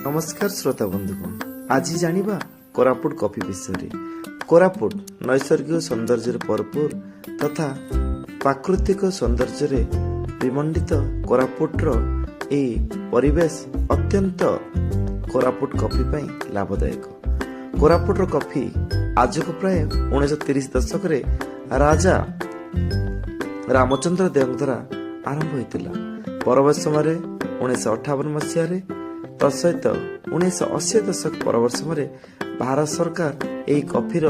ନମସ୍କାର ଶ୍ରୋତା ବନ୍ଧୁଗଣ, ଆଜି ଜାଣିବା କୋରାପୁଟ କଫି ବିଷୟରେ। କୋରାପୁଟ ନୈସର୍ଗିକ ସୌନ୍ଦର୍ଯ୍ୟରେ ଭରପୁର ତଥା ପ୍ରାକୃତିକ ସୌନ୍ଦର୍ଯ୍ୟରେ ବିମଣ୍ଡିତ। କୋରାପୁଟର ଏହି ପରିବେଶ ଅତ୍ୟନ୍ତ କୋରାପୁଟ କଫି ପାଇଁ ଲାଭଦାୟକ। କୋରାପୁଟର କଫି ଆଜକୁ ପ୍ରାୟ 1930 ଦଶକରେ ରାଜା ରାମଚନ୍ଦ୍ର ଦେବଙ୍କ ଦ୍ୱାରା ଆରମ୍ଭ ହୋଇଥିଲା। ପରବର୍ତ୍ତୀ ସମୟରେ 1958 ମସିହାରେ, ତତ୍ସହିତ 1980 ଦଶକ ପରବର୍ତ୍ତୀ ସମୟରେ ଭାରତ ସରକାର ଏହି କଫିର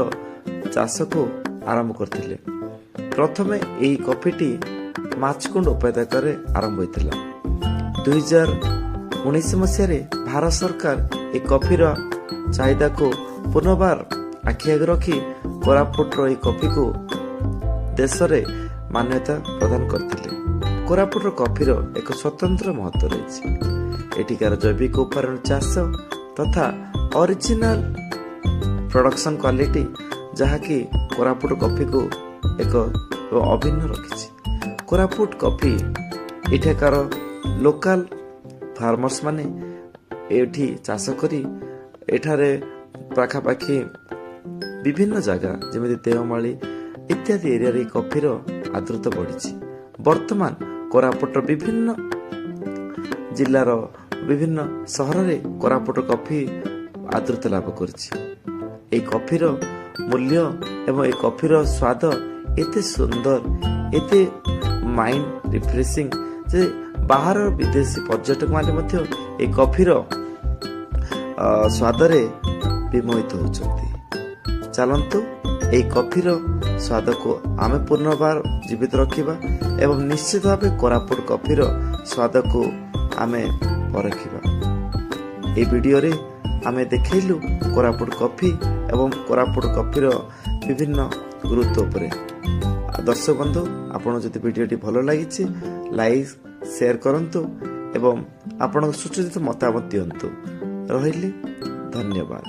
ଚାଷକୁ ଆରମ୍ଭ କରିଥିଲେ। ପ୍ରଥମେ ଏହି କଫିଟି ମାଛକୁଣ୍ଡ ଉପତ୍ୟକାରେ ଆରମ୍ଭ ହୋଇଥିଲା। 2019 ମସିହାରେ ଭାରତ ସରକାର ଏହି କଫିର ଚାହିଦାକୁ ପୁନର୍ବାର ଆଖି ଆଗରେ ରଖି କୋରାପୁଟର ଏହି କଫିକୁ ଦେଶରେ ମାନ୍ୟତା ପ୍ରଦାନ କରିଥିଲେ। କୋରାପୁଟର କଫିର ଏକ ସ୍ୱତନ୍ତ୍ର ମହତ୍ଵ ରହିଛି। ଏଠିକାର ଜୈବିକ ଉପାୟରେ ଚାଷ ତଥା ଅରିଜିନାଲ ପ୍ରଡକ୍ସନ କ୍ୱାଲିଟି, ଯାହାକି କୋରାପୁଟ କଫିକୁ ଏକ ଅଭିନ୍ନ ରଖିଛି। କୋରାପୁଟ କଫି ଏଠାକାର ଲୋକାଲ ଫାର୍ମର୍ସ ମାନେ ଏଠି ଚାଷ କରି ଏଠାରେ ପାଖାପାଖି ବିଭିନ୍ନ ଜାଗା, ଯେମିତି ଦେଓମାଳି ଇତ୍ୟାଦି ଏରିଆରେ ଏହି କଫିର ଆଦୃତ ବଢ଼ିଛି। ବର୍ତ୍ତମାନ କୋରାପୁଟର ବିଭିନ୍ନ ଜିଲ୍ଲାର ବିଭିନ୍ନ ସହରରେ କୋରାପୁଟ କଫି ଆଦୃତ ଲାଭ କରିଛି। ଏହି କଫିର ମୂଲ୍ୟ ଏବଂ ଏହି କଫିର ସ୍ୱାଦ ଏତେ ସୁନ୍ଦର, ଏତେ ମାଇଣ୍ଡ ରିଫ୍ରେସିଂ ଯେ ବାହାର ବିଦେଶୀ ପର୍ଯ୍ୟଟକମାନେ ମଧ୍ୟ ଏହି କଫିର ସ୍ୱାଦରେ ବିମୋହିତ ହେଉଛନ୍ତି। ଚାଲନ୍ତୁ, ଏହି କଫିର ସ୍ୱାଦକୁ ଆମେ ପୁନର୍ବାର ଜୀବିତ ରଖିବା ଏବଂ ନିଶ୍ଚିତ ଭାବେ କୋରାପୁଟ କଫିର ସ୍ୱାଦକୁ ଆମେ ପରଖିବା। ଏହି ଭିଡ଼ିଓରେ ଆମେ ଦେଖେଇଲୁ କୋରାପୁଟ କଫି ଏବଂ କୋରାପୁଟ କଫିର ବିଭିନ୍ନ ଗୁରୁତ୍ୱ ଉପରେ। ଆଉ ଦର୍ଶକ ବନ୍ଧୁ, ଆପଣ ଯଦି ଭିଡ଼ିଓଟି ଭଲ ଲାଗିଛି, ଲାଇକ୍ ସେୟାର କରନ୍ତୁ ଏବଂ ଆପଣଙ୍କ ସୁଚିତ ମତାମତ ଦିଅନ୍ତୁ। ରହିଲି, ଧନ୍ୟବାଦ।